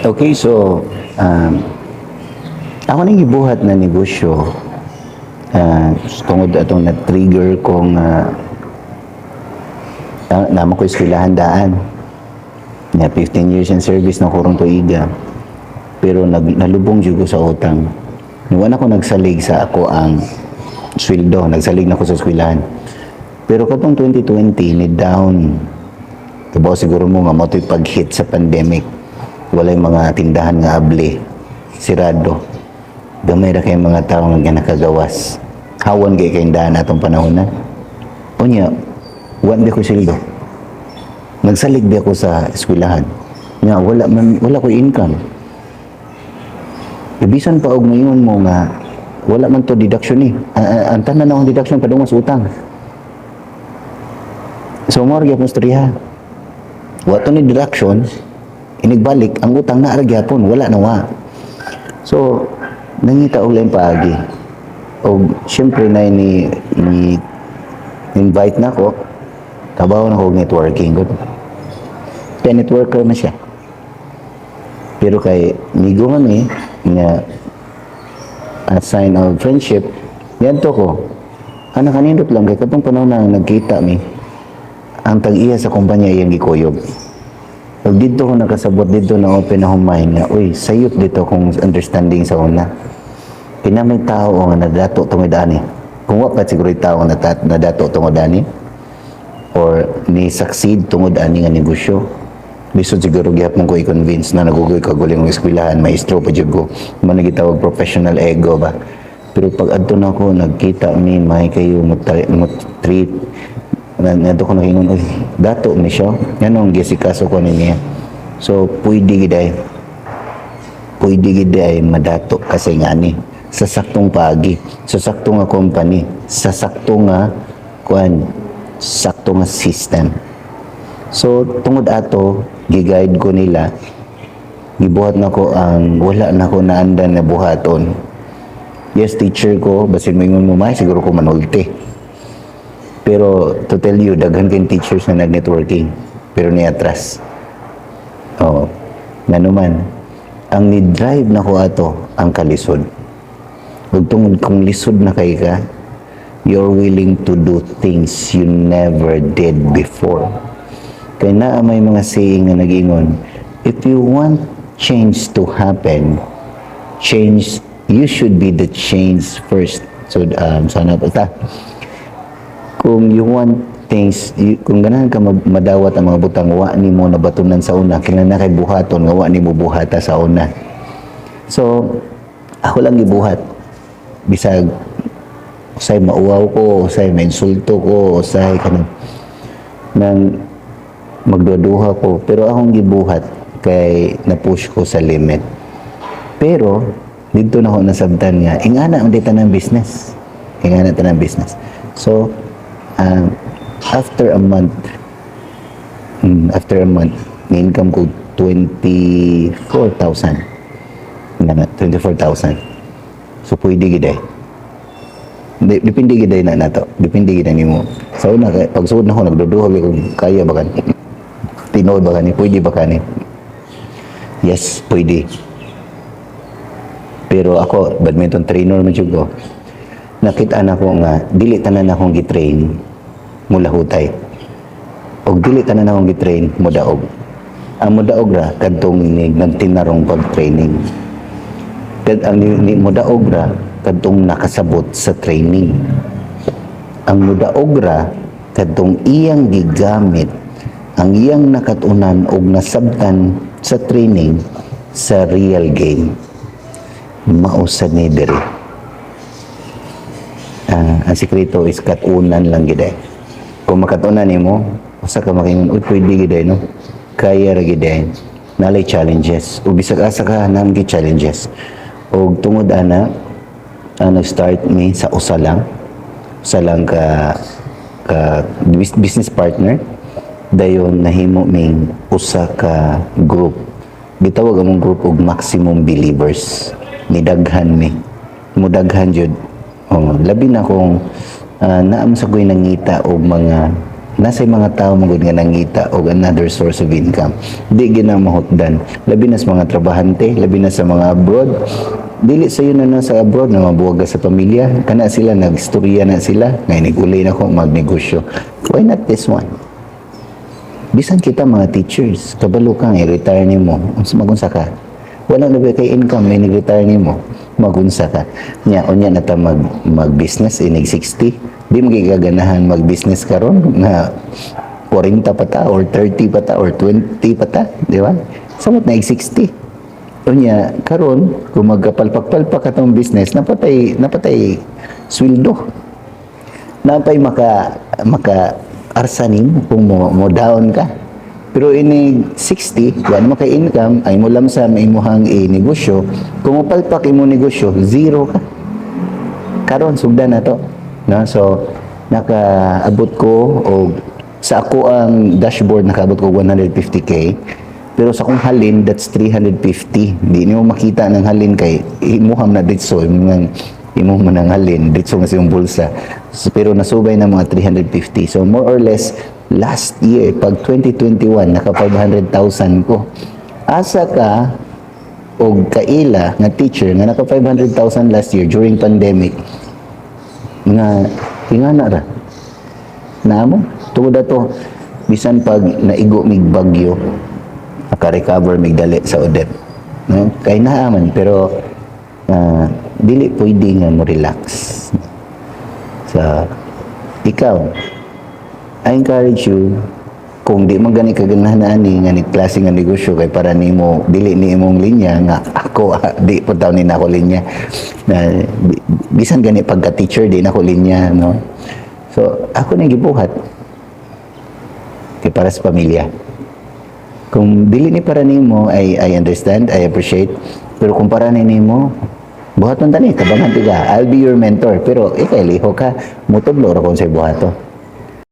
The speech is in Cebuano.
Okay, so ako nang gibuhat na negosyo tungod atong na-trigger kong naa man ko eskwelahan daan. Nga 15 years in service na karong tuiga. Pero nalubong jud ko sa utang. Wala ko nagsalig sa ako ang sweldo, nagsalig na ko sa eskwelahan. Pero katong 2020 ni down. Kabaw siguro mo nga mao to'y pag-hit sa pandemic. Walay mga tindahan nga abli. Sirado. Gamay ra kay mga tao nga nakagawas. Hawan kay kay daan atong panahon na. Unya, wa ba ko sweldo. Nagsalig ba ako sa eskwelahan. Nga wala man, wala ko income. Ibisan pa og ngayon mo nga wala man to deduction eh. Ang tanan akong deduction padung mas utang. So mo ra gyapon istorya. Wa to ni deduction, inigbalik ang utang na ra gyapon, wala na wa. So nangita og laing paagi. Og syempre na ni invite na ko, kabaw na ko og networking gud. Kaya networker na siya. Pero kay migo man eh, nga a sign of friendship, niadto ko. Ana, kanindot lang kay katong panahon na nagkita mi, ang tag-iya sa kumpanya iyang gikuyog. Pag didto ko nakasabot, didto na open na mind nga, uy, sayop dito kung understanding sa una. Kina may tao nga nadato tungod ani. Kung wa pa siguro yung tao nga nadato tungod ani, or ni succeed tungod ani nga negosyo, lisod siguro gihapon ko i-convince na nagugoy ka guling ng eskwelahan, maestro pa jud ko. Man gitawag professional ego ba. Pero pag adto na ako, nagkita mi, may kayo mo treat na ngadto ko nakingon, "Uy, dato ni siya." Nganong gisikaso ko ni niya. So pwede gid ay. Pwede gid ay madato kasi nga ni sa saktong paagi, sa sakto nga company, sa sakto nga kuan, sakto nga system. So tungod ato, gi-guide ko nila, gibuhat na ko ang wala na ko naandan na buhaton. Yes, teacher ko, basin moingon mo, may siguro ko manulti. Pero to tell you, daghan kayong teachers na nag-networking, pero ni atras. Oh, ngano man, ang ni-drive na ko ato ang kalisod. Ug tungod kung lisod na kay ka, you're willing to do things you never did before. Kay naa may mga saying nga nag-ingon, if you want change to happen, change, you should be the change first. So, sana pa ta. Kung you want things, kung ganahan ka madawat ang mga butang wa nimo nabatunan sa una, kinahanglan na kay buhaton nga wa nimo buhata sa una. So, ako lang gibuhat. Bisag usay mauwaw ko, usay mainsulto ko, usay kanang nang magduduha ko, pero akong gibuhat kay na-push ko sa limit. Pero didto na ako nasabtan nga ingana ang dita ng business. Ingana ta ng business. So after a month, ni income ko 24,000. Nga 24,000. So pwede gid eh. Depende gid na nato. Depende gid nimo. Sa una kay pag sugod na ako nagduduha gyud kung kaya ba kan. Tinuod ba kani? Pwede ba kani? Yes, pwede. Pero ako, badminton trainer man jud ko. Nakita na ko nga dili tanan akong gi-train mulahutay. Og dili tanan akong gi-train modaog. Ang modaog ra kadtong ni nagtinarong pag-training. Kad ang ni modaog ra kadtong nakasabot sa training. Ang modaog ra kadtong iyang gigamit ang iyang nakatunan og nasabtan sa training sa real game. Mao sad ni diri. Ah, ang sikreto is katunan lang gid eh. Kung makatunan nimo, usa ka makaingon, "Uy, pwede gid eh, no? Kaya ra gid eh." Nalay challenges. Ug bisag asa ka, naa gyud challenges. Og tungod ana, ang nag-start mi sa usa lang. Usa lang ka business partner. Dayon nahimo ming usa ka group. Gitawag among group og Maximum Believers. Nidaghan mi. Mudaghan jud. Oh, labi na kung naa man sa ko'y nangita og mga Nasa mga tao magud nga nangita og another source of income. Di gina mahutdan. Labi na sa mga trabahante, labi na sa mga abroad. Dili sayo na na sa abroad na mabuwag ka sa pamilya. Kana sila, nagstorya na sila. Ngayon, nag-uli na ko magnegosyo. Why not this one? Bisan kita mga teachers, kabalo kang i-retire nimo, unsa magunsa ka? Wala na ba kay income may nag-retire nimo? Magunsa ka. Nya unya na ta mag business inig 60. Di mo gigaganahan mag-business karon nga 40 pa ta or 30 pa ta or 20 pa ta, di ba? Samot na 60. Unya karon kung magkapalpak-palpak atong business, napatay sweldo, napay maka arsa nimo kung mo down ka. Pero ini 60, wala naman kay income, ay mo lamsa may imuhang i-negosyo. Kung mopalpak imo negosyo, zero ka. Karon sugdan na to, no? So nakaabot ko og sa ako ang dashboard, nakaabot ko 150K, pero sa akong halin, that's 350. Di nimo makita ng halin kay imuham na ditso imong imo man ang halin ditso nga sa imong bulsa. So, pero nasubay na mga 350. So more or less last year, pag 2021, naka 500,000 ko. Asa ka og kaila nga teacher nga naka 500,000 last year during pandemic nga tingana ra na mo? Tungod ato, bisan pag naigo mig bagyo, naka-recover mig dali sa Odette, no? Kay naa man, pero dili pwede nga mo relax. Sa ikaw, I encourage you, kung di man gani kaganahan ani nga ni klase nga negosyo kay para nimo dili ni imong linya, nga ako di po taon ni nako linya na bisan gani pagka teacher, di nako linya, no? So ako nang gibuhat kay para sa pamilya. Kung dili ni para nimo, I understand, I appreciate, pero kung para ni nimo, buhaton tani, tabangan tiga. I'll be your mentor, pero ikay liho ka, mutudlo ra kon sa buhato.